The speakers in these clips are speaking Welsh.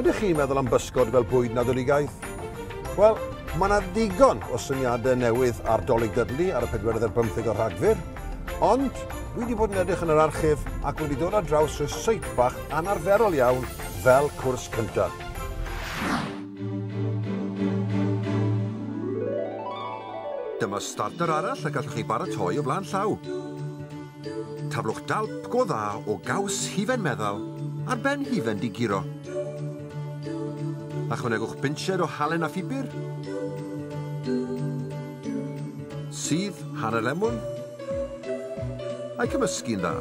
Ydych chi'n meddwl am bysgod fel bwyd Nadoligaidd? Wel, mae yna ddigon o syniadau newydd ar Dolig Dudley ar y 24 o Rhagfyr, ond dwi wedi bod yn edrych yn yr archif ac wedi dod ar draws rhyseit bach anarferol iawn fel cwrs cyntaf. Dyma starter arall y gallwch chi baratoi o flaen llaw. Taflwch dalp go dda o gaws hufen meddal ar ben hufen diguro. Ychwanegwch binched o halen a phupur, sudd hanner lemwn, a'i cymysgu'n dda.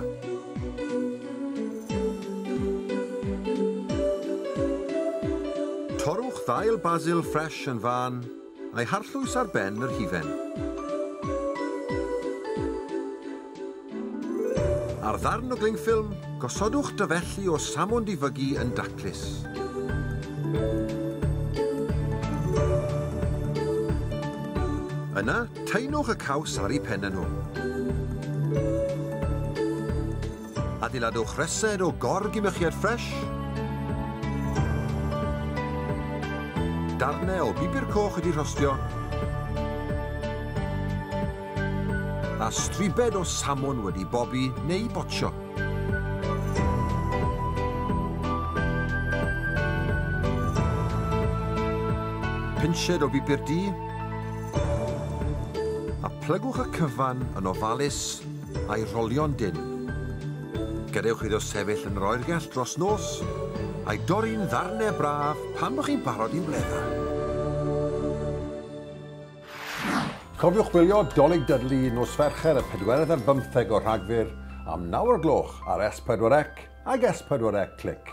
Torrwch ddail basil ffres yn fân a'i harllwys ar ben yr hufen. Ar ddarn o glingffilm, gosodwch dyfelli o samwn difygu yn daclus. Yna, taenwch y caws ar eu pennau nhw. Adeiladwch resed o gorgimychiad ffres, darnau o bupur coch wedi rhostio, a stribed o samwn wedi bobi neu botsio. Pinched o bupur du, a plygwch y cyfan yn ofalus a'i rolio'n dynn. Gadewch iddo sefyll yn yr oergell dros nos, a'i dorri'n ddarnau braf pan bod chi'n barod i'w wledda. Cofiwch wylio Dolig Dudley nos Fercher y 24 o Rhagfyr am 9 o'r gloch ar S4C ag S4C Clic.